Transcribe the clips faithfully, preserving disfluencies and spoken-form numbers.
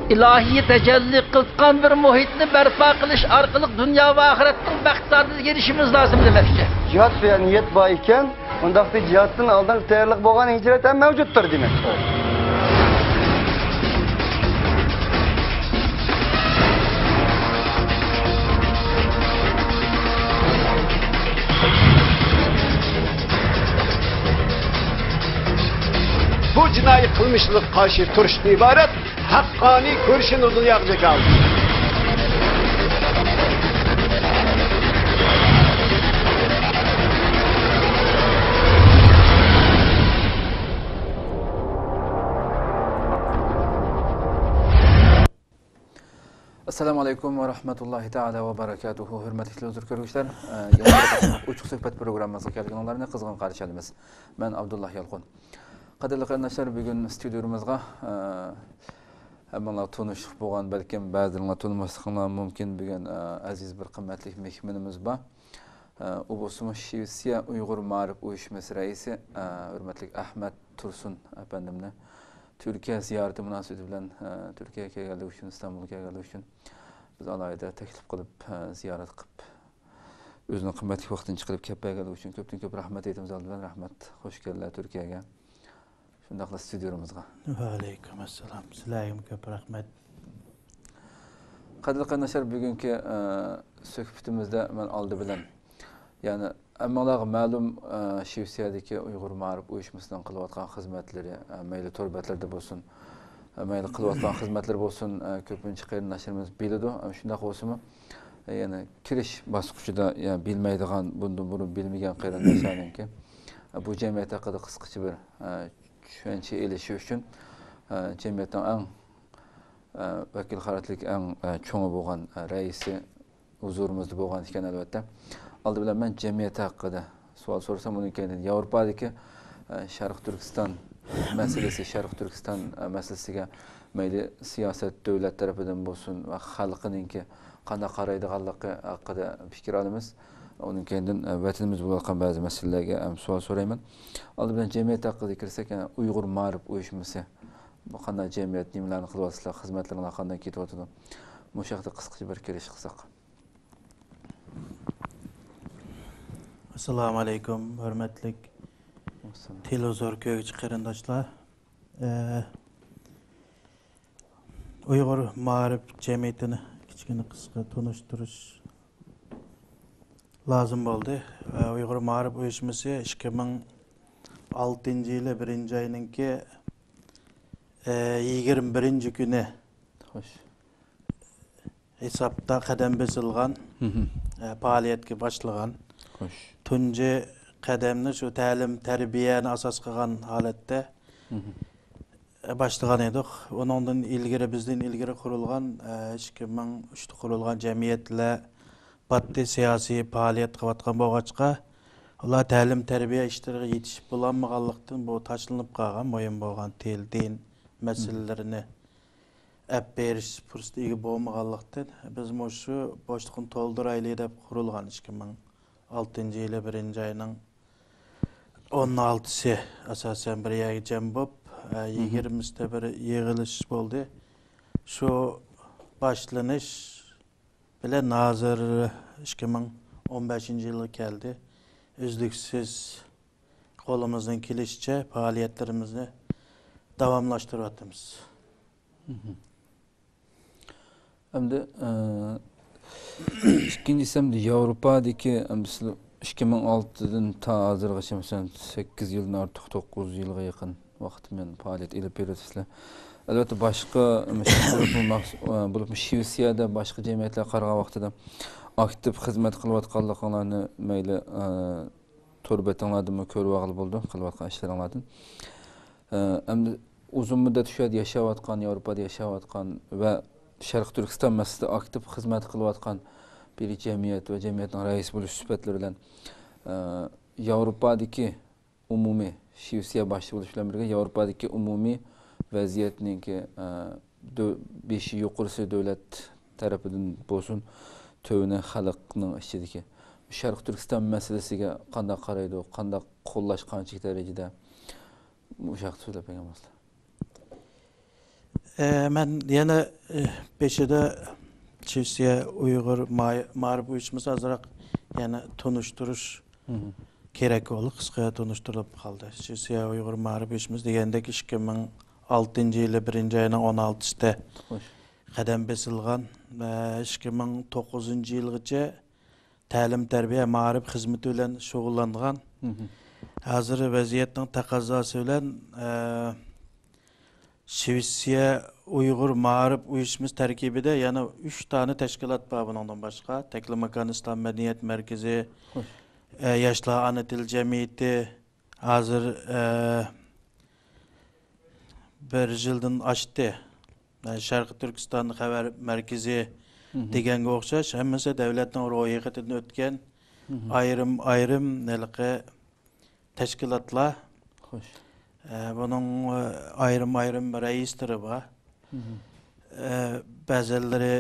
ئىلاھىي تەجەللى قىلغان بىر مۇھىتنى بەرپا قىلىش ئارقىلىق دۇنيا ۋە ئاخىرەتنىڭ بەخت سائادىتىگە ئېرىشىمىز لازىم دېمەكچى. جىھاد دېگەن نىيەت بار ئىكەن، ئۇنداقتا جىھادتىن ئالدىنقى تەييارلىق بولغان ھىجرەت ھەم مەۋجۇتتۇر دېمەكچى. بۇ جىنايى قىلمىشلىرىغا قارشى تۇرۇشتىن ئىبارەت ھەققانىي كۈرىشىنى دۇنياغا جاكارلىدى. ئەسسالامۇ ئەلەيكۇم ۋە رەھمەتۇللاھى تەئالا ۋە بەرەكاتۇھۇ. ھۆرمەتلىك تېلېۋىزور كۆرگۈچىلەر، ئە، يەنە بىر قېتىم ئوچۇق سۆھبەت پروگراممىمىزغا كەلگىنىڭلارنى قىزغىن قارشى ئالىمىز. مەن ئابدۇللا يالقۇن. قەدىرلىك قېرىنداشلار، بۈگۈن ستۇدىيىمىزغا، ئە، ھەممىڭلار تونۇشلۇق بولغان، بەلكىم بەزىلىرىڭلار تونۇماسلىقىڭلار مۇمكىن، بۈگۈن، ئە، ئەزىز بىر قىممەتلىك مېھمىنىمىز بار. ئە، ئۇ بولسىمۇ شىۋېتسىيە ئۇيغۇر مائارىپ ئۇيۇشمىسى رەئىسى، ئە، ھۆرمەتلىك ئەھمەد تۇرسۇن ئەپەندىمنى تۈركىيە زىيارىتى مۇناسىۋىتى بىلەن، ئە، تۈركىيەگە كەلگەنلىكى ئۈچۈن، ئىستانبۇلغا كەلگەنلىكى ئۈچۈن بىز ئالاھىدە تەكلىپ قىلىپ، ئە، زىيارەت قىلىپ، ئۆزىنىڭ قىممەتلىك ۋاقتىنى چىقىرىپ كەپ بەرگەنلىكى ئۈچۈن كۆپتىن كۆپ رەھمەت ئېيتىمىز ئالدى بىلەن. رەھمەت، خوش كەلدىلەر تۈركىيەگە. شۇنداقلا ستۇدىيىمىزغا. ۋەئەلەيكۇم ئەسسالام. سىلەرگىمۇ كۆپ رەھمەت. قەدىرلىك قېرىنداشلار، بۈگۈنكى، ئە، سۆھبىتىمىزدە مەن ئالدى بىلەن، يەنى ھەممىڭلارغا مەلۇم، ئە، شىۋېتسىيەدىكى ئۇيغۇر مائارىپ ئۇيۇشمىسىنىڭ قىلىۋاتقان خىزمەتلىرى، ئە، مەيلى تور بەتلىرىدە بولسۇن، ئە، مەيلى قىلىۋاتقان خىزمەتلىرى بولسۇن، ئە، كۆپىنچە قېرىنداشلىرىمىز بىلىدۇ. ئەمما شۇنداق بولسىمۇ، ئە، يەنە كىرىش باسقۇچىدا، يەنە بىلمەيدىغان، بۇندىن بۇرۇن بىلمىگەن قېرىنداشلارنىڭكى، ئە، بۇ جەمئىيەت ھەققىدە قىسقىچە بىر، ئە، چۈشەنچە ئېلىشى ئۈچۈن، ئە، جەمئىيەتنىڭ ئەڭ، ئە، ۋەكىلخانىلىك ئەڭ، ئە، چوڭى بولغان، ئە، رەئىسى ھۇزۇرىمىزدا بولغان ئىكەن، ئەلۋەتتە. ئالدى بىلەن مەن جەمئىيەت ھەققىدە سوئال سورىسام، ئۇنىڭ كەينىدىن ياۋروپادىكى، ئە، شەرقىي تۈركىستان مەسىلىسى، شەرقىي تۈركىستان، ئە، مەسىلىسىگە مەيلى سىياسەت دۆلەت تەرىپىدىن بولسۇن ۋە خەلقىنىڭكى قانداق قارايدىغانلىقى ھەققىدە پىكىر ئالىمىز. ئۇنىڭ كەينىدىن، ئە، ۋەتىنىمىزدە بولۇۋاتقان بەزى مەسىلىلەرگە، ئە، سوئال سورايمەن. ئالدى بىلەن جەمئىيەت ھەققىدە كىرسەك، ئە، ئۇيغۇر مائارىپ ئۇيۇشمىسى. بۇ قانداق جەمئىيەت، نېمىلەرنى قىلىۋاتىسىلەر، خىزمەتلىرىڭلار قانداق كېتىۋاتىدۇ؟ مۇشۇ ھەقتە قىسقىچە بىر كىرىش قىلساق. ئەسسالامۇ ئەلەيكۇم، ھۆرمەتلىك ئەسسالام. تېلېۋىزور كۆرگۈچى قېرىنداشلار. ئە، ئۇيغۇر مائارىپ جەمئىيىتىنى كىچىككىنە قىسقا تونۇشتۇرۇش لازىم بولدى. ئە، ئۇيغۇر مائارىپ ئۇيۇشمىسى ئىككى مىڭ ئالتىنچى يىلى بىرىنچى ئاينىڭكى، ئە، يىگىرمە بىرىنچى كۈنى خوش. ھېسابتا قەدەم بېسىلغان، مھم. ئە، پائالىيەتكە باشلىغان. خوش. تۇنجى قەدەمنى شۇ تەلىم تەربىيەنى ئاساس قىلغان ھالەتتە، مھم. ئە، باشلىغان ئىدۇق. ئۇنىڭدىن ئىلگىرى، بىزدىن ئىلگىرى قۇرۇلغان، ئە، ئىككى مىڭ ئۈچتە قۇرۇلغان جەمئىيەتلەر باتتى، سىياسىي پائالىيەت قىلىۋاتقان بولغاچقا، ئۇلار تەلىم تەربىيە ئىشلىرىغا يېتىشىپ بولالمىغانلىقتىن، بۇ تاشلىنىپ قالغان مۇھىم بولغان تىل، دىن مەسىلىلىرىنى ئەپ بېرىش پۇرسىتىگە ئىگە بولمىغانلىقتىن، بىز مۇشۇ بوشلۇقنى تولدۇرايلى دەپ قۇرۇلغان ئىككى مىڭ ئالتىنچى يىلى بىرىنچى ئاينىڭ ئون ئالتىسى ئاساسەن بىر يەرگە جەم بولۇپ، ئە، مھم. يىگىرمىسىدە بىر يىغىلىش بولدى. شۇ باشلىنىش بىلەن ھازىر ئىككى مىڭ ئون بەشىنچى يىلغا كەلدى. ئۈزلۈكسىز قولىمىزدىن كېلىشىچە پائالىيەتلىرىمىزنى داۋاملاشتۇرۇۋاتىمىز. مھم. ئەمدى، ئە، ئىككىنچىسى، ئەمدى ياۋروپادىكى، ئەمدى سىلەر ئىككى مىڭ ئالتىدىن تا ھازىرغىچە، مەسىلەن، سەككىز يىلدىن ئارتۇق، توققۇز يىلغا يېقىن ۋاقىت مەن پائالىيەت ئېلىپ بېرىۋاتىسىلەر. ئەلۋەتتە، باشقا، مەسىلەن، بولۇپمۇ مەخس-، ئە، بولۇپمۇ شىۋېتسىيەدە باشقا جەمئىيەتلەرگە قارىغان ۋاقتىدا ئاكتىپ خىزمەت قىلىۋاتقانلىقىڭلارنى مەيلى، ئە، تور بېتىڭلاردىنمۇ كۆرۈۋالغىلى بولىدۇ، قىلىۋاتقان ئىشلىرىڭلاردىن. ئە، ئەمدى ئۇزۇن مۇددەت شۇ يەردە ياشاۋاتقان، ياۋروپادا ياشاۋاتقان ۋە شەرقىي تۈركىستان مەسىلىسىدە ئاكتىپ خىزمەت قىلىۋاتقان بىر جەمئىيەت ۋە جەمئىيەتنىڭ رەئىسى بولۇش سۈپەتلىرى بىلەن، ئە، ياۋروپادىكى ئومۇمىي، شىۋېتسىيە باشتا بولۇش بىلەن بىرگە، ياۋروپادىكى ئومۇمىي ۋەزىيەتنىڭكى، ئە، دۆ-، بېشى يۇقىرىسى دۆلەت تەرىپىدىن بولسۇن، تۆۋىنى خەلقنىڭ ئىچىدىكى شەرقىي تۈركىستان مەسىلىسىگە قانداق قارايدۇ، قانداق قوللاش، قانچىلىك دەرىجىدە، مۇشۇ ھەقتە سۆزلەپ بەرگەن بولسىلا. ئە، مەن يەنە، ئە، بېشىدا شىۋېتسىيە ئۇيغۇر ما-، مائارىپ ئۇيۇشمىسى ئازراق يەنە تونۇشتۇرۇش كېرەك بولدى، قىسقا تونۇشتۇرۇپ قالدى. شىۋېتسىيە ئۇيغۇر مائارىپ ئۇيۇشمىسى دېگەندەك ئىككى مىڭ ئالتىنچى يىلى بىرىنچى ئاينىڭ ئون ئالتىسىدا قەدەم بېسىلغان ۋە ئىككى مىڭ توققۇزىنچى يىلغىچە تەلىم-تەربىيە، مائارىپ خىزمىتى بىلەن شۇغۇللانغان. ھازىر ۋەزىيەتنىڭ تەقەززاسى بىلەن، ئە، شىۋېتسىيە ئۇيغۇر مائارىپ ئۇيۇشمىسى تەركىبىدە يەنە ئۈچ دانە تەشكىلات بار بۇنىڭدىن باشقا. تەكلىماكان ئىسلام مەدەنىيەت مەركىزى، ئە، ياشلار ئانا تىل جەمئىيىتى، ھازىر، ئە، بىر يىلدىن ئاشتى. ئە، شەرقىي تۈركىستان خەۋەر مەركىزى دېگەنگە ئوخشاش، ھەممىسى دۆلەتنىڭ رويخېتىدىن ئۆتكەن ئايرىم-ئايرىم ھېلىقى تەشكىلاتلار. خوش. ئە، بۇنىڭ، ئە، ئايرىم-ئايرىم رەئىسلىرى بار. ئە، بەزەنلىرى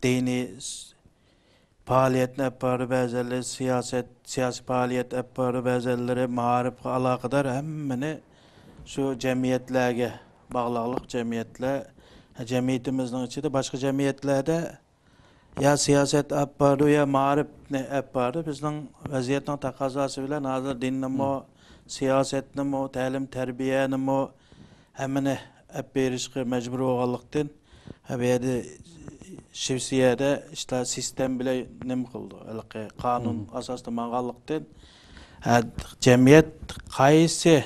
دىنىي س-، پائالىيەتنى ئېلىپ بارىدۇ، بەزەنلىرى سىياسەت، سىياسىي پائالىيەت ئېلىپ بارىدۇ، بەزەنلىرى مائارىپقا ئالاقىدار، ھەممىنى شۇ جەمئىيەتلەرگە باغلاقلىق جەمئىيەتلەر. جەمئىيىتىمىزنىڭ ئىچىدە باشقا جەمئىيەتلەردە يا سىياسەت ئېلىپ بارىدۇ، يا مائارىپنى ئېلىپ بارىدۇ. بىزنىڭ ۋەزىيەتنىڭ تەقەززاسى بىلەن ھازىر دىننىمۇ، سىياسەتنىمۇ، تەلىم-تەربىيەنىمۇ، ھەممىنى ئەپ بېرىشقا مەجبۇر بولغانلىقتىن، ھە، بۇ يەردە شىۋېتسىيەدە ئىشلار سىستېما بىلەن نېمە قىلىدۇ، ھېلىقى قانۇن ئاساسىدا ماڭغانلىقتىن، ھە، جەمئىيەت قايسى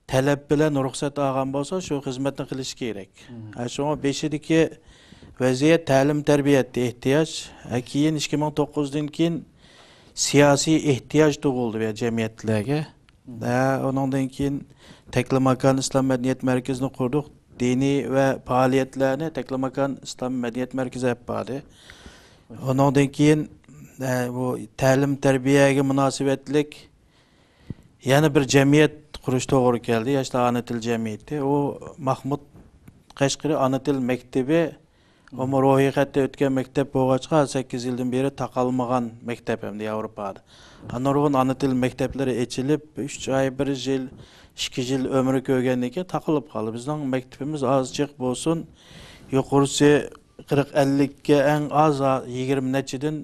تەلەپ بىلەن رۇخسەت ئالغان بولسا، شۇ خىزمەتنى قىلىشى كېرەك. ھە، شۇڭا بېشىدىكى ۋەزىيەت تەلىم-تەربىيەتتە ئېھتىياج، ھە، كېيىن ئىككى مىڭ توققۇزدىن كېيىن سىياسىي ئېھتىياج تۇغۇلدى بۇ جەمئىيەتلەرگە. ھە، ئۇنىڭدىن كېيىن تەكلىماكان ئىسلام مەدەنىيەت مەركىزىنى قۇردۇق. دىنىي ۋە پائالىيەتلەرنى تەكلىماكان ئىسلام مەدەنىيەت مەركىزى ئېلىپ باردى. ئۇنىڭدىن كېيىن، ئە، بۇ تەلىم-تەربىيەگە مۇناسىۋەتلىك يەنە بىر جەمئىيەت قۇرۇش توغرا كەلدى، ياشلار ئانا تىل جەمئىيىتى. ئۇ ماخمۇت قەشقىرى ئانا تىل مەكتىپى ئۇمۇ رويخەتتە ئۆتكەن مەكتەپ بولغاچقا، سەككىز يىلدىن بېرى تاقالمىغان مەكتەپ ئەمدى ياۋروپادا. ھە، نۇرغۇن ئانا تىل مەكتەپلىرى ئېچىلىپ، ئۈچ ئاي، بىر يىل، ئىككى يىل ئۆمرى كۆرگەندىن كېيىن تاقىلىپ قالدى. بىزنىڭ مەكتىپىمىز ئاز جىق بولسۇن، يۇقىرىسى قىرىق ئەللىككە، ئەڭ ئاز يىگىرمە نەچچىدىن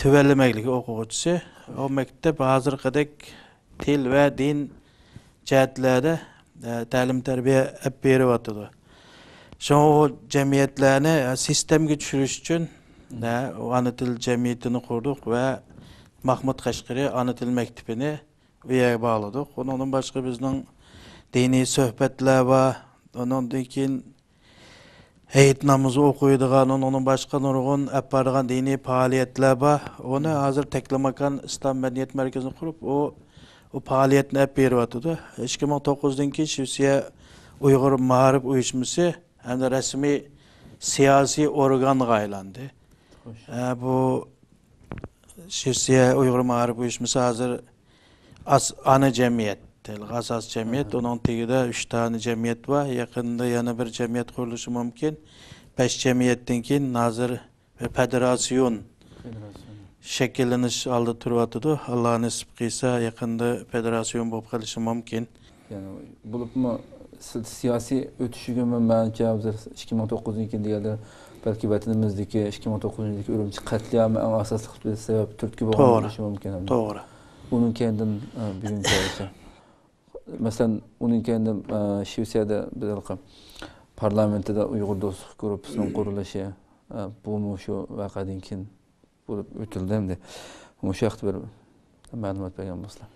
تۆۋەنلىمەكلىك ئوقۇغۇچىسى. ئۇ مەكتەپ ھازىرقىدەك تىل ۋە دىن جەھەتلەردە، ئە، تەلىم-تەربىيە ئېلىپ بېرىۋاتىدۇ. شۇڭا ئۇ جەمئىيەتلەرنى، ئە، سىستېمىگە چۈشۈرۈش ئۈچۈن، ئە، ئۇ ئانا تىل جەمئىيىتىنى قۇردۇق ۋە ماخمۇت قەشقىرى ئانا تىل مەكتىپىنى ئۇ يەرگە باغلىدۇق. ئۇنىڭدىن باشقا بىزنىڭ دىنىي سۆھبەتلەر بار. ئۇنىڭدىن كېيىن ھېيت نامىزى ئوقۇيدىغان، ئۇنىڭدىن باشقا نۇرغۇن ئېلىپ بارىدىغان دىنىي پائالىيەتلەر بار. ئۇنى ھازىر تەكلىماكان ئىسلام مەدەنىيەت مەركىزىنى قۇرۇپ، ئۇ، ئۇ پائالىيەتنى ئېلىپ بېرىۋاتىدۇ. ئىككى مىڭ توققۇزدىن كېيىن شىۋېتسىيە ئۇيغۇر مائارىپ ئۇيۇشمىسى ھەمدە رەسمىي سىياسىي ئورگانغا ئايلاندى. خوش. ئە، بۇ شىۋېتسىيە ئۇيغۇر مائارىپ ئۇيۇشمىسى ھازىر ئاس-، ئانا جەمئىيەت، ھېلىقى ئاساسىي جەمئىيەت، ئۇنىڭ تېگىدە ئۈچ دانە جەمئىيەت بار. يېقىندا يەنە بىر جەمئىيەت قۇرۇلۇشى مۇمكىن. بەش جەمئىيەتتىن كېيىن ھازىر بىر فېدېراتسىيون شەكىللىنىش ئالدىدا تۇرۇۋاتىدۇ. ئاللا نېسىپ قىلسا، يېقىندا فېدېراتسىيون بولۇپ قېلىشى مۇمكىن. يەنى بولۇپمۇ سىياسىي ئۆتۈشۈگىمۇ مەنچە ھازىر ئىككى مىڭ توققۇزىنچى يىل دېگەندە بەلكى ۋەتىنىمىزدىكى ئىككى مىڭ توققۇزىنچى يىلدىكى ئۈرۈمچى قەتلىئامى ئەڭ ئاساسلىق بىر سەۋەب، تۈرتكە بولغان توغرا. بولۇشى مۇمكىن. توغرا. ئۇنىڭ كەينىدىن، ئە، بۈگۈنگىچە. مەسىلەن، ئۇنىڭ كەينىدىن، ئە، شىۋېتسىيەدە بىر ھېلىقى پارلامېنتىدا ئۇيغۇر دوستلۇق گۇرۇپپىسىنىڭ قۇرۇلۇشى، ئە، بۇمۇ شۇ ۋەقەدىن كېيىن بولۇپ ئۆتۈلدى ئەمدى. مۇشۇ ھەقتە بىر مەلۇمات بەرگەن بولسىلا.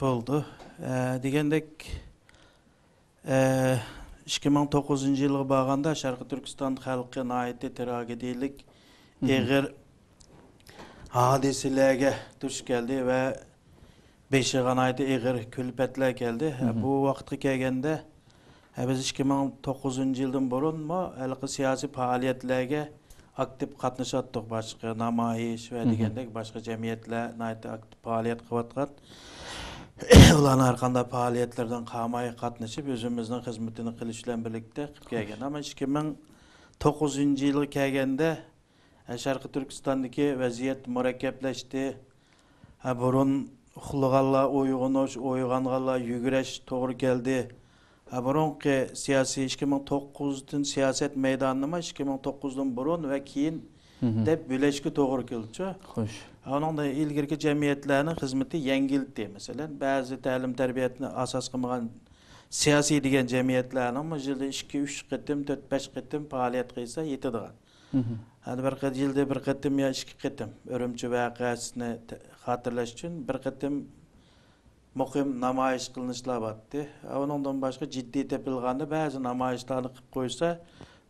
بولدى. ئە، دېگەندەك، ئە، ئىككى مىڭ توققۇزىنچى يىلغا بارغاندا شەرقىي تۈركىستان خەلقى ناھايىتى تىراگېدىيەلىك، ئېغىر ھادىسىلەرگە دۇچ كەلدى ۋە بېشىغا ناھايىتى ئېغىر كۈلپەتلەر كەلدى. بۇ ۋاقىتقا كەلگەندە، ھە، بىز ئىككى مىڭ توققۇزىنچى يىلدىن بۇرۇنمۇ ھېلىقى سىياسىي پائالىيەتلەرگە ئاكتىپ قاتنىشاتتۇق. باشقا نامايىش ۋە دېگەندەك باشقا جەمئىيەتلەر ناھايىتى ئاكتىپ پائالىيەت قىلىۋاتقان. ئۇلارنىڭ ھەر قانداق پائالىيەتلىرىدىن قالماي قاتنىشىپ، ئۆزىمىزنىڭ خىزمىتىنى قىلىش بىلەن بىرلىكتە قىلىپ كەلگەن. ئەمما ئىككى مىڭ توققۇزىنچى يىلغا كەلگەندە، ھە، شەرقىي تۈركىستاندىكى ۋەزىيەت مۇرەككەپلەشتى. ھە، بۇرۇن ئۇخلىغانلار ئويغىنىش، ئويغانغانلار يۈگۈرۈش توغرا كەلدى. ئە، بۇرۇنقى سىياسىي، ئىككى مىڭ توققۇزدىن سىياسەت مەيدانىنىمۇ ئىككى مىڭ توققۇزدىن بۇرۇن ۋە كېيىن دەپ بۆلۈشكە توغرا كېلىدىچۇ. خوش. ئۇنىڭدىن ئىلگىرىكى جەمئىيەتلەرنىڭ خىزمىتى يەڭگىلتى. مەسىلەن، بەزى تەلىم-تەربىيەتنى ئاساس قىلمىغان سىياسىي دېگەن جەمئىيەتلەرنىڭمۇ يىلدا ئىككى، ئۈچ قېتىم، تۆت، بەش قېتىم پائالىيەت قىلسا يېتىدىغان. ھەدە بىر قېت-، يىلدا بىر قېتىم يا ئىككى قېتىم ئۈرۈمچى ۋەقەسىنى ت-، خاتىرىلەش ئۈچۈن بىر قېتىم مۇقىم نامايىش قىلىنىشلار بارتتى. ئۇنىڭدىن باشقا جىددىي تېپىلغاندا بەزى نامايىشلارنى قىلىپ قويسا،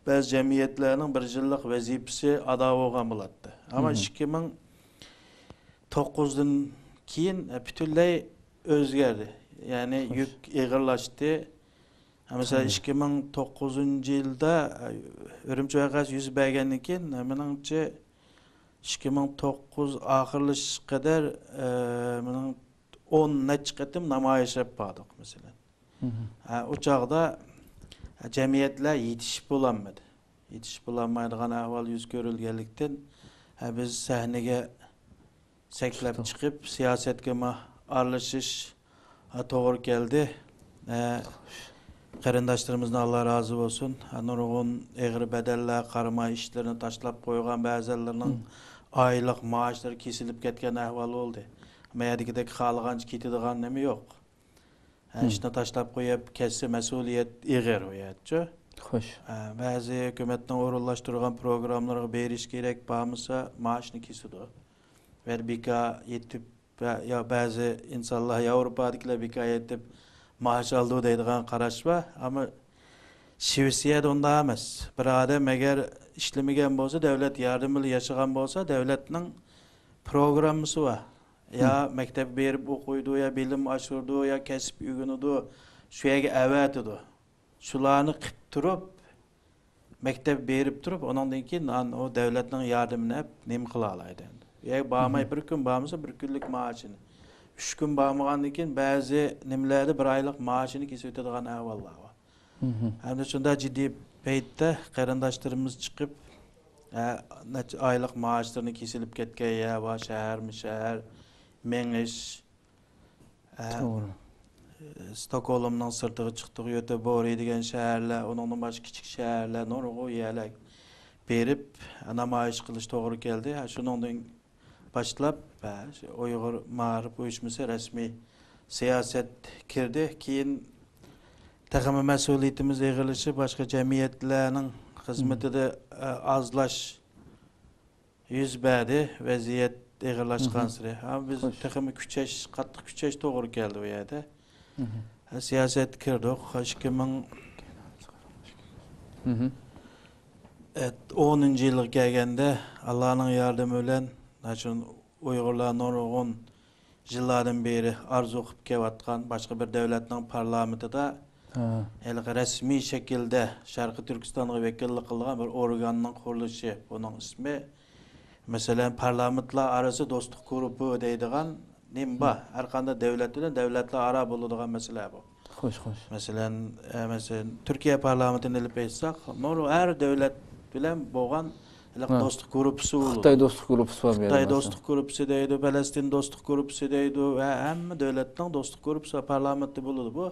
بەزى جەمئىيەتلەرنىڭ بىر يىللىق ۋەزىپىسى ئادا بولغان بولاتتى. ئەمما ئىككى مىڭ توققۇزدىن كېيىن، ئە، پۈتۈنلەي ئۆزگەردى. يەنى يۈك ئېغىرلاشتى. ئە، مەسىلەن، ئىككى مىڭ توققۇزىنچى يىلدا، ئە، ئۈرۈمچى ۋەقەسى يۈز بەرگەندىن كېيىن، ئە، مېنىڭچە، ئىككى مىڭ توققۇز ئاخىرلىشىشقا قەدەر، ئە، مېنىڭ ئون نەچچە قېتىم نامايىش ئېلىپ باردۇق، مەسىلەن. ھە، ئۇ چاغدا جەمئىيەتلەر يېتىشىپ بولالمىدى. يېتىشىپ بولالمايدىغان ئەھۋال يۈز كۆرۈلگەنلىكتىن، ھە، بىز سەھنىگە سەكلەپ چىقىپ، سىياسەتكە ما-، ئارىلىشىش، ھە، توغرا كەلدى. ھە، قېرىنداشلىرىمىزدىن ئاللا رازى بولسۇن. ھە، نۇرغۇن ئېغىر بەدەللەر قارىماي ئىشلىرىنى تاشلاپ قويغان بەزىلىرىنىڭ ئايلىق مائاشلىرى كېسىلىپ كەتكەن ئەھۋال بولدى. ئەمما يەردىكىدەك خالىغانچە كېتىدىغان نېمە يوق. ھە، ئىشنى تاشلاپ قويۇپ، كەتسە مەسئۇلىيەت ئېغىر ئۇ يەرچۇ. خوش. ھە، بەزى ھۆكۈمەتنىڭ ئورۇنلاشتۇرغان پروگراممىلىرىغا بېرىش كېرەك، بارمىسا مائاشنى كېسىدۇ. ۋە بىكار يېتىپ، ۋە يا بەزى ئىنسانلار، ياۋروپادىكىلەر بىكار يېتىپ مائاش ئالىدۇ دەيدىغان قاراش بار. ئەمما شىۋېتسىيەدە ئۇنداق ئەمەس. بىر ئادەم ئەگەر ئىشلىمىگەن بولسا، دەۋلەت ياردىمى بىلەن ياشىغان بولسا، دەۋلەتنىڭ پروگراممىسى بار. يا مەكتەپكە بېرىپ ئوقۇيدۇ، يا بىلىم ئاشۇرىدۇ، يا كەسىپ ئۆگىنىدۇ، شۇ يەرگە ئەۋەتىدۇ. شۇلارنى قىپ تۇرۇپ، مەكتەپ بېرىپ تۇرۇپ، ئۇنىڭدىن كېيىن ئان-، ئۇ دەۋلەتنىڭ ياردىمىنى ئەپ نېمە قىلالايدۇ ئەمدى؟ يا بارماي بىر كۈن بارمىسا، بىر كۈنلۈك مائاشىنى. ئۈچ كۈن بارمىغاندىن كېيىن بەزى نېمىلەردە بىر ئايلىق مائاشىنى كېسىۋېتىدىغان ئەھۋاللار بار. ھەمدە شۇنداق جىددىي پەيتتە قېرىنداشلىرىمىز چىقىپ، ئە، نەچچە ئايلىق مائاشلىرىنى كېسىلىپ كەتكەن يەر بار، شەھەرمۇ شەھەر، مېڭىش، ئە، توغرا. ستوكھولمنىڭ سىرتىغا چىقتۇق، يۆتېبورى دېگەن شەھەرلەر، ئۇنىڭدىن باشقا كىچىك شەھەرلەر، نۇرغۇن يەرلەر بېرىپ نامايىش قىلىش توغرا كەلدى. ھە، شۇنىڭدىن باشلاپ، ھە، شۇ ئۇيغۇر مائارىپ ئۇيۇشمىسى رەسمىي سىياسەت كىردى. كېيىن تېخىمۇ مەسئۇلىيىتىمىز ئېغىرلىشىپ، باشقا جەمئىيەتلەرنىڭ خىزمىتىدە، ئە، ئازلاش يۈز بەردى، ۋەزىيەت ئېغىرلاشقانسېرى. ھەم بىز تېخىمۇ كۈچەش، قاتتىق كۈچەش توغرا كەلدى ئۇ يەردە. ھە، سىياسەتكە كىردۇق. ئىككى مىڭ ئونىنچى يىلغا كەلگەندە، ئاللانىڭ ياردىمى بىلەن، شۇ ئۇيغۇرلار نۇرغۇن يىللاردىن بېرى ئارزۇ قىلىپ كېلىۋاتقان باشقا بىر دۆلەتنىڭ پارلامېنتىدا ھېلىقى رەسمىي شەكىلدە شەرقىي تۈركىستانغا ۋەكىللىك قىلىدىغان بىر ئورگاننىڭ قۇرۇلۇشى، بۇنىڭ ئىسمى، مەسىلەن، پارلامېنتلار ئارىسى دوستلۇق گۇرۇپپا دەيدىغان نېمە بار؟ ھەر قانداق دۆلەت بىلەن دۆلەتلەر ئارا بولىدىغان مەسىلە بۇ. خوش، خوش. مەسىلەن، ئە، مەسىلەن، تۈركىيە پارلامېنتىنى ئېلىپ ئېيتساق، نۇر-، ھەر دۆلەت بىلەن بولغان ھېلىقى دوستلۇق گۇرۇپپىسى بولىدۇ. خىتاي دوستلۇق گۇرۇپپىسى بار بۇ يەردە، خىتاي مەسىلەن. دوستلۇق گۇرۇپپىسى دەيدۇ، پەلەستىن دوستلۇق گۇرۇپپىسى دەيدۇ ۋە ھەممە دۆلەتنىڭ دوستلۇق گۇرۇپپىسى ۋە پارلامېنتى بولىدۇ بۇ.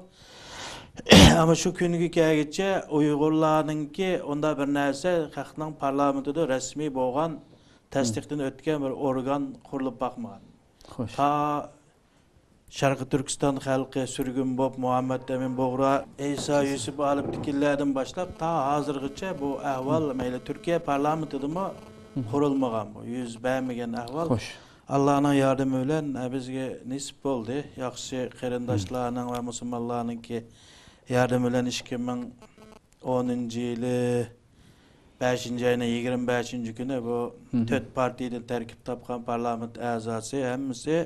ئەمما شۇ كۈنگە كەلگۈچە ئۇيغۇرلارنىڭكى ئۇنداق بىر نەرسە خەقنىڭ پارلامېنتىدا رەسمىي بولغان، تەستىقتىن ئۆتكەن بىر ئورگان قۇرۇلۇپ باقمىغان. خوش. تا شەرقىي تۈركىستان خەلقى سۈرگۈن بولۇپ، مۇھەممەت ئەمىن بۇغرا، ئەيسا يۈسۈپ ئالىپتىكىنلەردىن باشلاپ تا ھازىرغىچە بۇ ئەھۋال مەيلى تۈركىيە پارلامېنتىدىمۇ قۇرۇلمىغان، بۇ يۈز بەرمىگەن ئەھۋال. خوش. ئاللانىڭ ياردىمى بىلەن، ئە، بىزگە نېسىپ بولدى. ياخشى قېرىنداشلارنىڭ ۋە مۇسۇلمانلارنىڭكى ياردىمى بىلەن ئىككى مىڭ ئونىنچى يىلى بەشىنچى ئاينىڭ يىگىرمە بەشىنچى كۈنى بۇ تۆت پارتىيىدىن تەركىب تاپقان پارلامېنت ئەزاسى ھەممىسى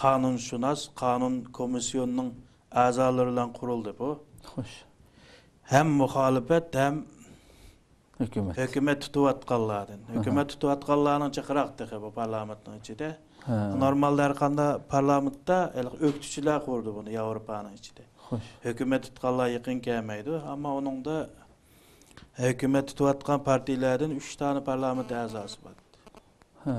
قانۇنشۇناس، قانۇن كومىسسىيونىنىڭ ئەزالىرى بىلەن قۇرۇلدى بۇ. خوش. ھەم مۇخالىپەت، ھەم ھۆكۈمەت. ھۆكۈمەت تۇتۇۋاتقانلاردىن. ئاھا. ھۆكۈمەت تۇتۇۋاتقانلارنىڭ جىقراق تېخى بۇ پارلامېنتنىڭ ئىچىدە. ھە. نورمالدا ھەر قانداق پارلامېنتتا ھېلىقى ئۆكتىچىلەر قۇرىدۇ بۇنى ياۋروپانىڭ ئىچىدە. خوش. ھۆكۈمەت تۇتقانلار يېقىن كەلمەيدۇ، ئەمما ئۇنىڭدا ھۆكۈمەت تۇتۇۋاتقان پارتىيىلەردىن ئۈچ دانە پارلامېنت ئەزاسى بار. ھە.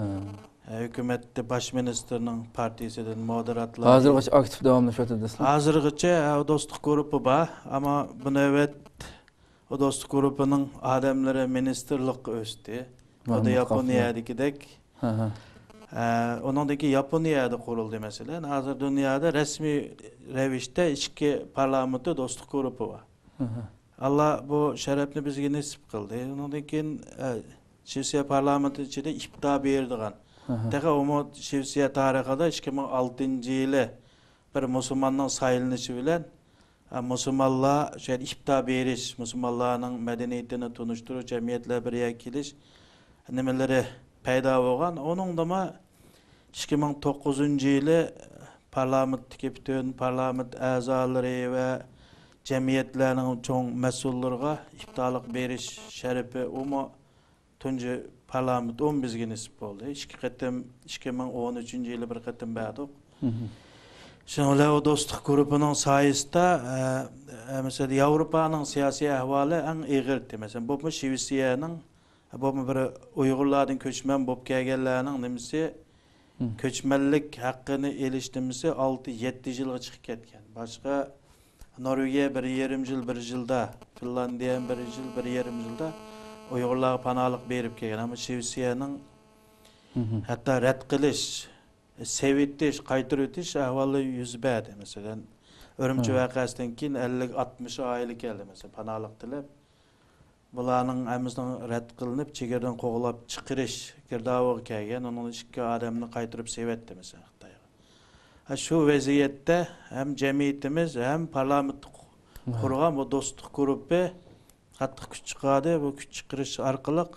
ھۆكۈمەتتە باش مىنىستىرنىڭ پارتىيىسىدىن مودېراتلار. ھازىرغىچە ئاكتىپ داۋاملىشىۋاتىدۇ دەسلەپ. ھازىرغىچە، ھە، دوستلۇق گۇرۇپپا بار، ئەمما بۇ نۆۋەت ئۇ دوستلۇق گۇرۇپپىنىڭ ئادەملىرى مىنىستىرلىققا ئۆستى. ئۇ دا ياپونىيەدىكىدەك. ھە، ھە. ئە، ئۇنىڭدىن كېيىن ياپونىيەدە قۇرۇلدى، مەسىلەن. ھازىر دۇنيادا رەسمىي رەۋىشتە ئىككى پارلامېنتتا دوستلۇق گۇرۇپپا بار. ھە، ھە. ئاللا بۇ شەرەپنى بىزگە نېسىپ قىلدى. ئۇنىڭدىن كېيىن، ئە، شىۋېتسىيە پارلامېنتى ئىچىدە ئىپتا بېرىدىغان، ھە، ھە. تېخى ئۇمۇ شىۋېتسىيە تارىخىدا ئىككى مىڭ ئالتىنچى يىلى بىر مۇسۇلماننىڭ سايلىنىشى بىلەن، ھە، مۇسۇلمانلار شۇ يەردە ئىپتا بېرىش، مۇسۇلمانلارنىڭ مەدەنىيىتىنى تونۇشتۇرۇش، جەمئىيەتلەر بىر يەرگە كېلىش نېمىلىرى پەيدا بولغان. ئۇنىڭدىمۇ ئىككى مىڭ توققۇزىنچى يىلى پارلامېنتتىكى پۈتۈن پارلامېنت ئەزالىرى ۋە جەمئىيەتلەرنىڭ چوڭ مەسئۇللىرىغا ئىپتالىق بېرىش شەرىپى ئۇمۇ تۇنجى پارلامېنت ئۇمۇ بىزگە نېسىپ بولدى. ئىككى قېتىم، ئىككى مىڭ ئون ئۈچىنچى يىلى بىر قېتىم بەردۇق. مھم. شۇنىڭ بىلەن ئۇ دوستلۇق گۇرۇپپىنىڭ سايىسىدا، ئە، ئە، مەسىلەن، ياۋروپانىڭ سىياسىي ئەھۋالى ئەڭ ئېغىرتى. مەسىلەن، بولۇپمۇ شىۋېتسىيەنىڭ، بولۇپمۇ بىر ئۇيغۇرلاردىن كۆچمەن بولۇپ كەلگەنلەرنىڭ نېمىسى، مھم. كۆچمەنلىك ھەققىنى ئېلىش نېمىسى ئالتە، يەتتە يىلغا چىقىپ كەتكەن. باشقا نورۋېگىيە بىر يېرىم يىل، بىر يىلدا، فىنلاندىيە بىر يىل، بىر يېرىم يىلدا ئۇيغۇرلارغا پاناھلىق بېرىپ كەلگەن. ئەمما شىۋېتسىيەنىڭ مھم. ھەتتا رەت قىلىش، سېۋىتىش، قايتۇرۇۋېتىش ئەھۋالى يۈز بەردى. مەسىلەن، ئۈرۈمچى ھە. ۋەقەسىدىن كېيىن ئەللىك، ئاتمىش ئائىلە كەلدى، مەسىلەن، پاناھلىق تىلەپ. بۇلارنىڭ ھەممىسىنىڭ رەت قىلىنىپ، چېگرىدىن قوغلاپ چىقىرىش گىردابىغا كەلگەن. ئۇنىڭدىن ئىككى ئادەمنى قايتۇرۇپ سېۋەتتى، مەسىلەن، خىتايغا. ھە، شۇ ۋەزىيەتتە ھەم جەمئىيىتىمىز، ھەم پارلامېنت ھە. قۇرغان بۇ دوستلۇق گۇرۇپپا قاتتىق كۈچ چىقاردى. بۇ كۈچ چىقىرىش ئارقىلىق،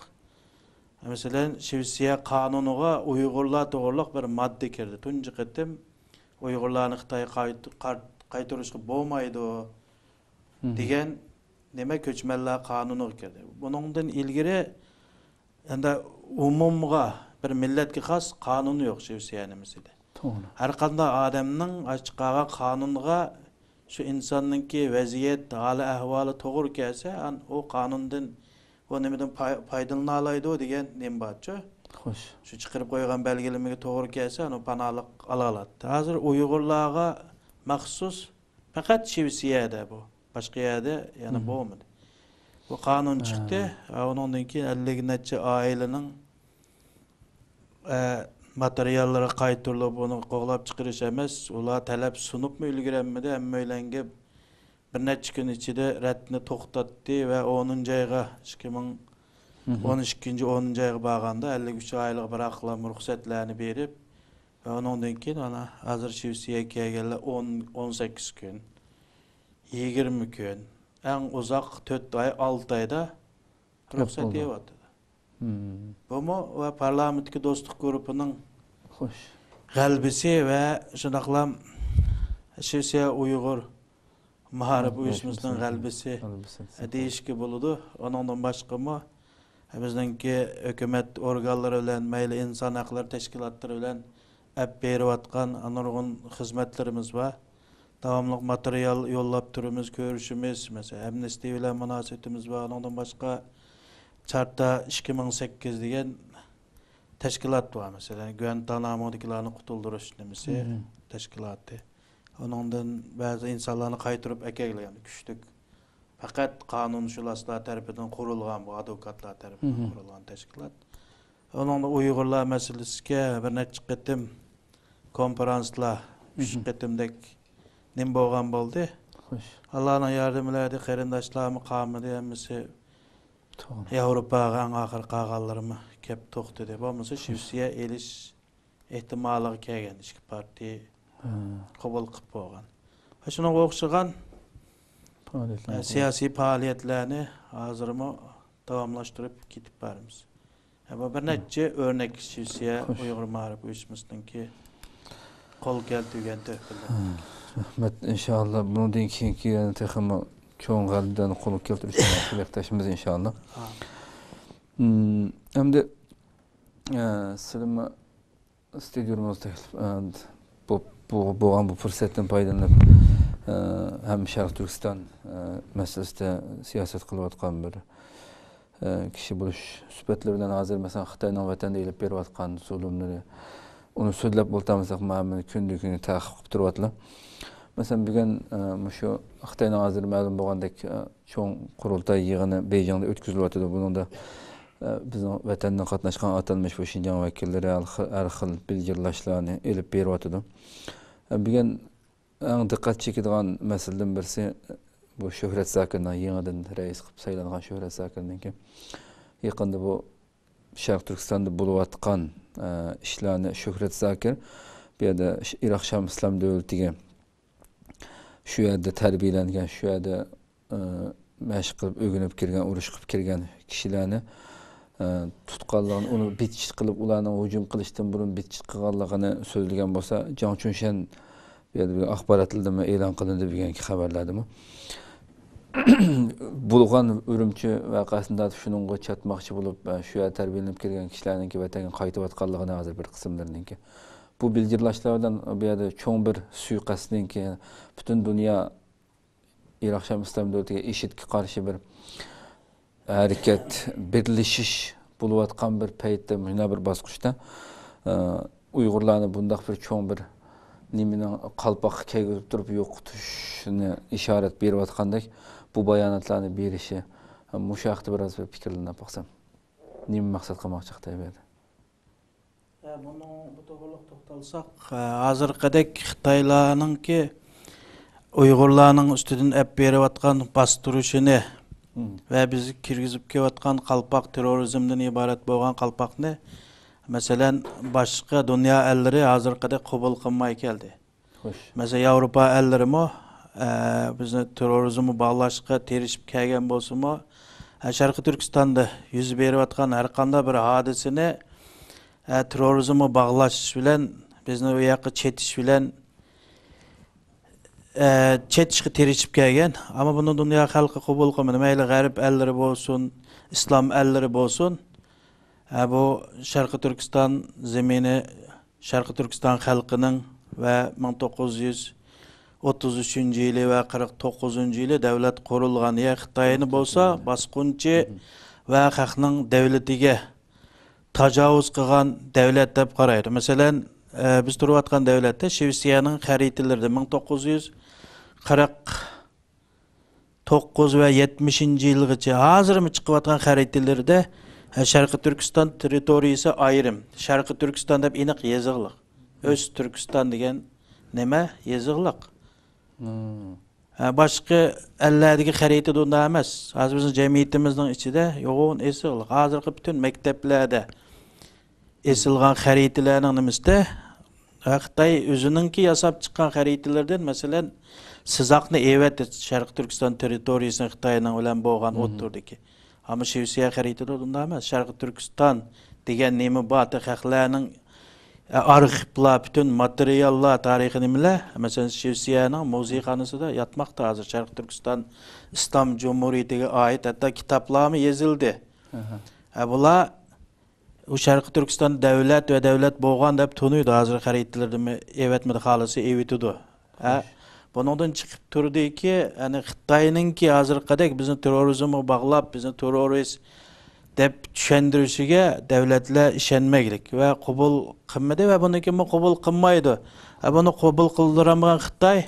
مەسىلەن، شىۋېتسىيە قانۇنىغا ئۇيغۇرلار توغرىلىق بىر ماددا كىردى. تۇنجى قېتىم ئۇيغۇرلارنى خىتايغا قايت-، قارت-، قايتۇرۇشقا بولمايدۇ مھم. دېگەن نېمە كۆچمەنلەر قانۇنىغا كىردى. بۇنىڭدىن ئىلگىرى ئەندى ئومۇمغا، بىر مىللەتكە خاس قانۇن يوق شىۋېتسىيە نېمىسىدە. توغرا. ھەر قانداق ئادەمنىڭ ئاشۇ چىقارغان قانۇنغا شۇ ئىنساننىڭكى ۋەزىيەت، ھالى ئەھۋالى توغرا كەلسە، ئان-، ئۇ قانۇندىن، ئۇ نېمىدىن پاي-، پايدىلىنالايدۇ دېگەن نېمە بارچۇ؟ خوش. شۇ چىقىرىپ قويغان بەلگىلىمىگە توغرا كەلسە، ئانۇ پاناھلىق ئالالاتتى. ھازىر ئۇيغۇرلارغا مەخسۇس پەقەت شىۋېتسىيەدە بۇ. باشقا يەردە يەنە مھم. بولمىدى. بۇ قانۇن ھە. چىقتى. ھە، ئۇنىڭدىن كېيىن ئەللىك نەچچە ئائىلىنىڭ، ئە، ماتېرىياللىرى قايتۇرۇلۇپ، ئۇنى قوغلاپ چىقىرىش ئەمەس، ئۇلار تەلەپ سۇنۇپمۇ ئۈلگۈرەلمىدى. ھەممەيلەنگە بىر نەچچە كۈن ئىچىدە رەتنى توختاتتى ۋە ئونىنچى ئايغا، ئىككى مىڭ ئون ئىككىنچى ئونىنچى ئايغا بارغاندا، ئەللىك ئۈچ ئائىلىگە بىراقلام رۇخسەتلەرنى بېرىپ، ۋە ئۇنىڭدىن كېيىن ئانا ھازىر شىۋېتسىيەگە كەلگەنلەر ئون، ئون سەككىز كۈن، يىگىرمە كۈن، ئەڭ ئۇزاق تۆت ئاي، ئالتە ئايدا رۇخسەت يېۋاتىدۇ. مم. بۇمۇ ۋە پارلامېنتتىكى دوستلۇق گۇرۇپپىنىڭ خوش. غەلىبىسى ۋە شۇنداقلا شىۋېتسىيە ئۇيغۇر مائارىپ مائارىپ ئۇيۇشمىسىنىڭ ئۇيۇشمىسىنىڭ غەلىبىسى غەلىبىسى. دېيىشكە بولىدۇ. ئۇنىڭدىن باشقىمۇ بىزنىڭكى ھۆكۈمەت ئورگانلىرى بىلەن، مەيلى ئىنسان ھەقلىرى تەشكىلاتلىرى بىلەن ئەپ بېرىۋاتقان نۇرغۇن خىزمەتلىرىمىز بار. داۋاملىق ماتېرىيال يوللاپ تۇرىمىز، كۆرۈشىمىز. مەسىلەن، ئەمنىستى بىلەن مۇناسىۋىتىمىز بار. ئۇنىڭدىن باشقا، چارتا ئىككى مىڭ سەككىز دېگەن تەشكىلات بار. مەسىلەن، گۇەنتانامودىكىلارنى قۇتۇلدۇرۇش نېمىسى، مم. تەشكىلاتى. ئۇنىڭدىن بەزى ئىنسانلارنى قايتۇرۇپ ئەكەلگەن كۈچلۈك، پەقەت قانۇنشۇناسلار تەرىپىدىن قۇرۇلغان، بۇ ئادۋوكاتلار تەرىپىدىن مم. قۇرۇلغان تەشكىلات. ئۇنىڭدا ئۇيغۇرلار مەسىلىسىگە بىر نەچچە قېتىم كونفرانسلار، ئۈچ مم. قېتىمدەك نېمە بولغان بولدى. خوش. ئاللانىڭ ياردىمى بىلەن قېرىنداشلارمۇ قالمىدى، ھەممىسى توغرا. ياۋروپاغا ئەڭ ئاخىرى قالغانلىرىمۇ كەپ توختىدى. بولمىسا خوش. شىۋېتسىيە ئېلىش ئېھتىمالىغا كەلگەن ئىككى پارتىيە ھە. قوبۇل قىلىپ بولغان. ۋە شۇنىڭغا ئوخشىغان پائالىيەتلەر ئە، سىياسىي پائالىيەتلەرنى ھازىرمۇ داۋاملاشتۇرۇپ كېتىپ بارىمىز. ھە، بۇ بىر نەچچە ئۆرنەك شىۋېتسىيە خوش. ئۇيغۇر مائارىپ ئۇيۇشمىسىنىڭكى قول كەلتۈرگەن تۆھپىلىرى. ھە، رەھمەت. ئىنشائاللا، بۇنىڭدىن كېيىنكى يەنە تېخىمۇ چوڭ غەلىبىلەرنى قولغا كەلتۈرۈشكە تىلەكداشمىز، ئىنشائاللا. ئامىن. مم، ئەمدى، ئە، سىلىمۇ ستۇدىيىمىزغا تەكلىپ، ئە، بۇ، بۇ، بولغان بۇ پۇرسەتتىن پايدىلىنىپ، ئە، ھەم شەرقىي تۈركىستان، ئە، مەسىلىسىدە سىياسەت قىلىۋاتقان بىر، ئە، كىشى بولۇش سۈپەتلىرى بىلەن ھازىر، مەسىلەن، خىتاينىڭ ۋەتەندە ئېلىپ بېرىۋاتقان زۇلۇملىرى، ئۇنى سۆزلەپ ئولتۇرمىساق، مانا كۈندىن كۈنگە تەقىب قىلىپ تۇرۇۋاتىدۇ. مەسىلەن، بۈگۈن، ئە، مۇشۇ خىتاينىڭ ھازىر مەلۇم بولغاندەك، ئە، چوڭ قۇرۇلتاي يىغىنى بېيجىڭدا ئۆتكۈزۈلۈۋاتىدۇ. بۇنىڭدا، ئە، بىزنىڭ ۋەتەندىن قاتناشقان ئاتالمىش بۇ شىنجاڭ ۋەكىللىرى، ھەر خىل، ھەر خىل بىلگىرلاشلارنى ئېلىپ بېرىۋاتىدۇ. ئە، بۈگۈن ئەڭ دىققەت چېكىدىغان مەسىلىدىن بىرسى، بۇ شۆھرەت زاكىرنىڭ يېڭىدىن رەئىس قىلىپ سايلانغان شۆھرەت زاكىرنىڭكى. يېقىندا بۇ شەرقىي تۈركىستاندا بولۇۋاتقان، ئە، ئىشلارنى شۆھرەت زاكىر بۇ يەردە ئىراق شام ئىسلام دۆلىتىگە شۇ يەردە تەربىيەلەنگەن، شۇ يەردە، ئە، مەشىق قىلىپ ئۆگىنىپ كىرگەن، ئۇرۇش قىلىپ كىرگەن كىشىلەرنى، ئە، تۇتقانلىقىنى، ئۇنى بىتچىت قىلىپ، ئۇلارنىڭ ھۇجۇم قىلىشتىن بۇرۇن بىتچىت قىلغانلىقىنى سۆزلىگەن بولسا، جاڭ چۈنشەن بۇ يەردە بىر ئاخباراتلىرىمۇ ئېلان قىلىندى بۈگۈنكى خەۋەرلەردىمۇ. بولغان ئۈرۈمچى ۋەقەسىنى شۇنىڭغا چاتماقچى بولۇپ، شۇ يەردە تەربىيەلىنىپ كەلگەن كىشىلەرنىڭكى ۋەتەنگە قايتىۋاتقانلىقىنى ھازىر بىر قىسىملىرىنىڭكى. بۇ بىلگىرلاشلار بىلەن بۇ يەردە چوڭ بىر سۇيىقەستنىڭكى، پۈتۈن دۇنيا ئىراق شام ئىسلام دۆلىتىگە، ئىشىدكە قارشى بىر ھەرىكەت، بىرلىشىش بولۇۋاتقان بىر پەيتتە، مۇشۇنداق بىر باسقۇچتا، ئە، ئۇيغۇرلارنى بۇنداق بىر چوڭ بىر نېمىنىڭ قالپاققا كىيگۈزۈپ تۇرۇپ يوقىتىشىنى ئىشارەت بېرىۋاتقاندەك بۇ باياناتلارنى بېرىشى، مۇشۇ ھەقتە بىراز بىر پىكىرلىنىپ باقسام. نېمە مەقسەت قىلماقچى خىتاي بۇ يەردە؟ ھە، بۇنىڭ، بۇ توغرىلىق توختالساق، ھە، ھازىرقىدەك خىتايلارنىڭكى ئۇيغۇرلارنىڭ ئۈستىدىن ئەپ بېرىۋاتقان باستۇرۇشىنى مم. ۋە بىزگە كىرگۈزۈپ كېلىۋاتقان قالپاق تېررورىزمدىن ئىبارەت بولغان قالپاقنى، مەسىلەن، باشقا دۇنيا ئەللىرى ھازىرقىدەك قوبۇل قىلماي كەلدى. خوش. مەسىلەن، ياۋروپا ئەللىرىمۇ، ئە، بىزنى تېررورىزمغا باغلاشقا تىرىشىپ كەلگەن بولسىمۇ، ئە، شەرقىي تۈركىستاندا يۈز بېرىۋاتقان ھەر قانداق بىر ھادىسىنى، ئە، تېررورىزمغا باغلاش بىلەن، بىزنى ئۇ ياققا چېتىش بىلەن، ئە، چېتىشقا تىرىشىپ كەلگەن. ئەمما بۇنى دۇنيا خەلقى قوبۇل قىلمىدى. مەيلى غەرب ئەللىرى بولسۇن، ئىسلام ئەللىرى بولسۇن. ئە، بۇ شەرقىي تۈركىستان زېمىنى شەرقىي تۈركىستان خەلقىنىڭ ۋە مىڭ توققۇز يۈز ئوتتۇز ئۈچىنچى يىلى ۋە قىرىق توققۇزىنچى يىلى دەۋلەت قۇرۇلغان يەر. خىتاينى بولسا باسقۇنچى ۋە خەقنىڭ دەۋلىتىگە تاجاۋۇز قىلغان دەۋلەت دەپ قارايدۇ. مەسىلەن، ئە، بىز تۇرۇۋاتقان دەۋلەتتە شىۋېتسىيەنىڭ خەرىتىلىرىدە مىڭ توققۇز يۈز قىرىق توققۇز ۋە يەتمىشىنچى يىلغىچە ھازىرمۇ چىقىۋاتقان خەرىتىلىرىدە، ھە، شەرقىي تۈركىستان تېررىتورىيىسى ئايرىم، شەرقىي تۈركىستان دەپ ئېنىق يېزىقلىق. ئۆز تۈركىستان دېگەن نېمە؟ يېزىقلىق. مم. ھە، باشقا ئەللەردىكى خەرىتىدە ئۇنداق ئەمەس. ھازىر بىزنىڭ جەمئىيىتىمىزنىڭ ئىچىدە يوغان ئېسىقلىق. ھازىرقى پۈتۈن مەكتەپلەردە ئېسىلغان خەرىتىلەرنىڭ نېمىسىدە، ھە، خىتاي ئۆزىنىڭكى ياساپ چىققان خەرىتىلىرىدىن، مەسىلەن، سىزاقنى ئېۋەتتى، شەرقىي تۈركىستان تېررىتورىيىسىنى خىتاينىڭ بىلەن بولغان مم. ئوتتۇرىدىكى. ئەمما شىۋېتسىيە خەرىتىدە ئۇنداق ئەمەس. شەرقىي تۈركىستان دېگەن نېمە بار، خەقلەرنىڭ، ئە، ئارخىپلار، پۈتۈن ماتېرىياللار، تارىخىي نېمىلەر، مەسىلەن، شىۋېتسىيەنىڭ مۇزېيخانىسىدا ياتماقتا ھازىر. شەرقىي تۈركىستان ئىسلام جۇمھۇرىيىتىگە ئائىت ھەتتا كىتابلارمۇ يېزىلدى. ئەھە. ئە، بۇلار ئۇ شەرقىي تۈركىستان دەۋلەت ۋە دەۋلەت بولغان دەپ تونۇيدۇ. ھازىر خەرىتىلىرىدىمۇ ئېۋەتمىدى، خالىسا ئېۋىتىدۇ. ھە؟ خوش. بۇنىڭدىن چىقىپ تۇردىكى، يەنى خىتاينىڭكى ھازىرقىدەك بىزنى تېررورىزمغا باغلاپ، بىزنى تېررورىست دەپ چۈشەندۈرۈشىگە دەۋلەتلەر ئىشەنمەيلىك ۋە قوبۇل قىلمىدى ۋە بۇنىڭ كېيىنمۇ قوبۇل قىلمايدۇ. ھە، بۇنى قوبۇل قىلدۇرالمىغان خىتاي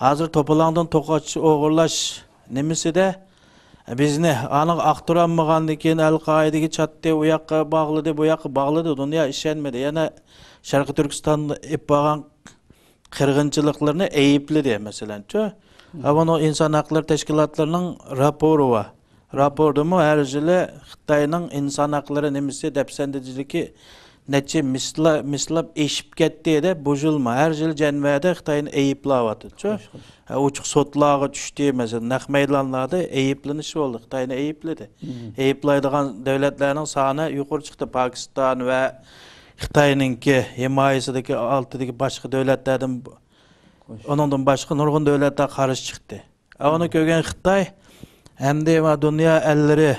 ھازىر توپىلاڭدىن توقاچ ئوغرىلاش نېمىسىدە، بىزنى ئانىغا ئاختۇرالمىغاندىن كېيىن، ئەل قائىدىگە چاتتى، ئۇ ياققا باغلىدى، بۇ ياققا باغلىدى، دۇنيا ئىشەنمىدى. يەنە شەرقىي تۈركىستاندا ئېلىپ بارغان قىرغىنچىلىقلىرىنى ئەيىبلىدى، مەسىلەنچۇ. ھە، بۇنىڭ ئىنسان ھەقلىرى تەشكىلاتلىرىنىڭ راپورى بار. راپوردىمۇ ھەر يىلى خىتاينىڭ ئىنسان ھەقلىرى نېمىسى دەپسەندىچىلىكى نەچچە مىسلا-، مىسلاپ ئېشىپ كەتتى دەپ بۇژۇلما. ھەر يىلى جەنۋەدە خىتاينى ئەيىبلەۋاتىدۇچۇ. خوش، خوش. ھە، ئوچۇق سوتلارغا چۈشتى، مەسىلەن، نەق مەيدانلاردا ئەيىبلىنىش بولدى. خىتاينى ئەيىبلىدى. مم. ئەيىبلەيدىغان دۆلەتلەرنىڭ سانى يۇقىرى چىقتى. پاكىستان ۋە خىتاينىڭكى ھىمايىسىدىكى ئالتىدىكى باشقا دۆلەتلەردىن، خوش. ئۇنىڭدىن باشقا نۇرغۇن دۆلەتلەر قارشى چىقتى. ئۇنى كۆرگەن خىتاي ھەمدە دۇنيا ئەللىرى،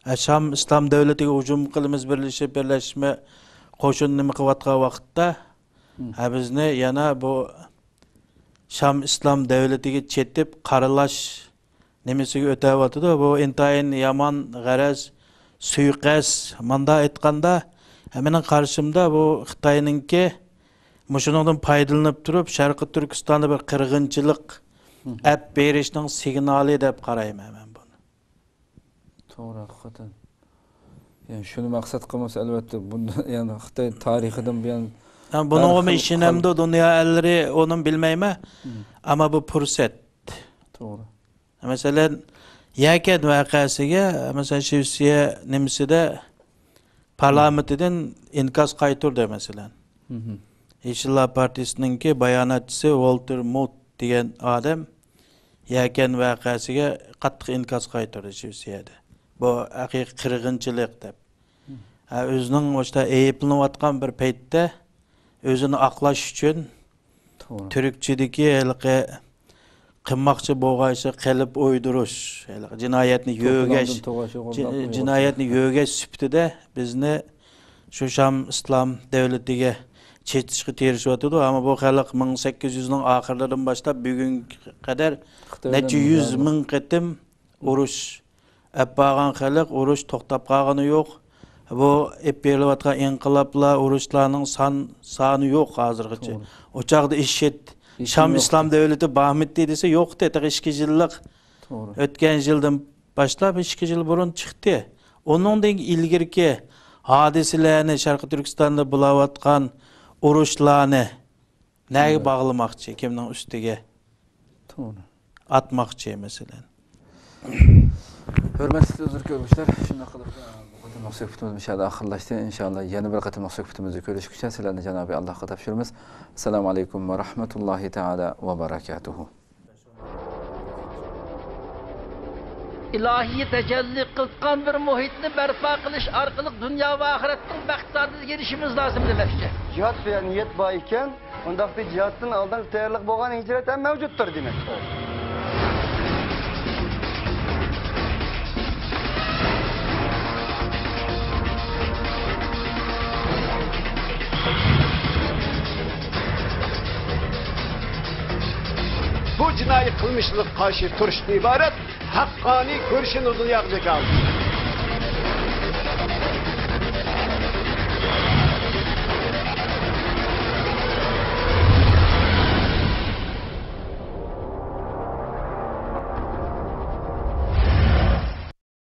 ئە، شام ئىسلام دۆلىتىگە ھۇجۇم قىلىمىز، بىرلىشىپ، بىرلەشمە قوشۇن نېمە قىلىۋاتقان ۋاقىتتا، مم. ھە، بىزنى يەنە بۇ شام ئىسلام دۆلىتىگە چېتىپ قارىلاش نېمىسىگە ئۆتەۋاتىدۇ. بۇ ئىنتايىن يامان غەرەز، سۇيىقەست، ماندا ئېيتقاندا، مېنىڭ قارىشىمدا بۇ خىتاينىڭكى مۇشۇنىڭدىن پايدىلىنىپ تۇرۇپ، شەرقىي تۈركىستاندا بىر قىرغىنچىلىق ئەپ بېرىشنىڭ سىگنالى دەپ قارايمەن مەن بۇنى. توغرا، ھەقىقەتەن. يەنى شۇنى مەقسەت قىلمىسا، ئەلۋەتتە، بۇندا، يەنى خىتاي تارىخىدىن بۇيان ھەم بۇنىڭغىمۇ ھەر خىل ئىشىنەمدۇ دۇنيا ئەللىرى، ئۇنىمۇ بىلمەيمەن. مم. ئەمما بۇ پۇرسەت. توغرا. مەسىلەن، يەكەن ۋەقەسىگە، مەسىلەن، شىۋېتسىيە نېمىسىدە پارلامېنتىدىن ئىنكاس قايتۇردى، مەسىلەن. مم. يېشىللار پارتىيىسىنىڭكى باياناتچىسى ۋولتېر موت دېگەن ئادەم يەكەن ۋەقەسىگە قاتتىق ئىنكاس قايتۇردى شىۋېتسىيەدە. بۇ ھەقىقىي قىرغىنچىلىق دەپ. ھە، ئۆزىنىڭ ئاشۇنداق ئەيىبلىنىۋاتقان بىر پەيتتە ئۆزىنى ئاقلاش ئۈچۈن توغرا. تۈركچىدىكى ھېلىقى قىلماقچى بولغان ئىشى قىلىپ ئويدۇرۇش، ھېلىقى جىنايەتنى يۆگەش، توپىلاڭدىن توغاشىغا جىن-، ئۇرۇپ جىنايەتنى يۆگەش سۈپىتىدە بىزنى شۇ شام ئىسلام دۆلىتىگە چېتىشقا تىرىشىۋاتىدۇ. ئەمما بۇ خەلق مىڭ سەككىز يۈزنىڭ ئاخىرلىرىدىن باشلاپ بۈگۈنگە قەدەر خىتاي نەچچە بىلەن يۈز مۇداپىئە. مىڭ قېتىم ئۇرۇش ئەپ بارغان خەلق، ئۇرۇش توختاپ قالغىنى يوق. بۇ ئېلىپ بېرىلىۋاتقان ئىنقىلابلار، ئۇرۇشلارنىڭ سان، سانى يوق ھازىرغىچە. توغرا. ئۇ چاغدا ئىشىت، ھېچكىم شام يوق. ئىسلام دۆلىتى بارمىدى دېسە، يوقتى. تېخى ئىككى يىللىق توغرا. ئۆتكەن يىلدىن باشلاپ، ئىككى يىل بۇرۇن چىقتى. ئۇنىڭدىن ئىلگىرىكى ھادىسىلەرنى، شەرقىي تۈركىستاندا بولۇۋاتقان ئۇرۇشلارنى نەگە توغرا. باغلىماقچى؟ كىمنىڭ ئۈستىگە توغرا. ئاتماقچى، مەسىلەن؟ ھۆرمەتلىك تېلېۋىزور كۆرگۈچىلەر، شۇنداق قىلىپ، بۇ قېتىملىق سۆھبىتىمىز مۇشۇ يەردە ئاخىرلاشتى. ئىنشاللا يەنە بىر قېتىملىق سۆھبىتىمىزدە كۆرۈشكۈچە سىلەرنى جانابى ئاللاھقا تاپشۇرىمىز. ئەسسالامۇ ئەلەيكۇم ۋە رەھمەتۇللاھى تەئالا ۋە بەرەكاتۇھۇ. ئىلاھىي تەجەللى قىلغان بىر مۇھىتنى بەرپا قىلىش ئارقىلىق دۇنيا ۋە ئاخىرەتنىڭ بەخت سائادىتىگە ئېرىشىشىمىز لازىم دېمەكچى. جىھاد دېگەن نىيەت بار ئىكەن، ئۇنداقتا جىھادتىن ئالدىنقى تەييارلىق بولغان ھىجرەت ھەم مەۋجۇتتۇر دېمەكتۇر. بۇ جىنايى قىلمىشلارغا قارشى تۇرۇشتىن ئىبارەت ھەققانىي كۈرىشىنى دۇنياغا جاكارلىدى.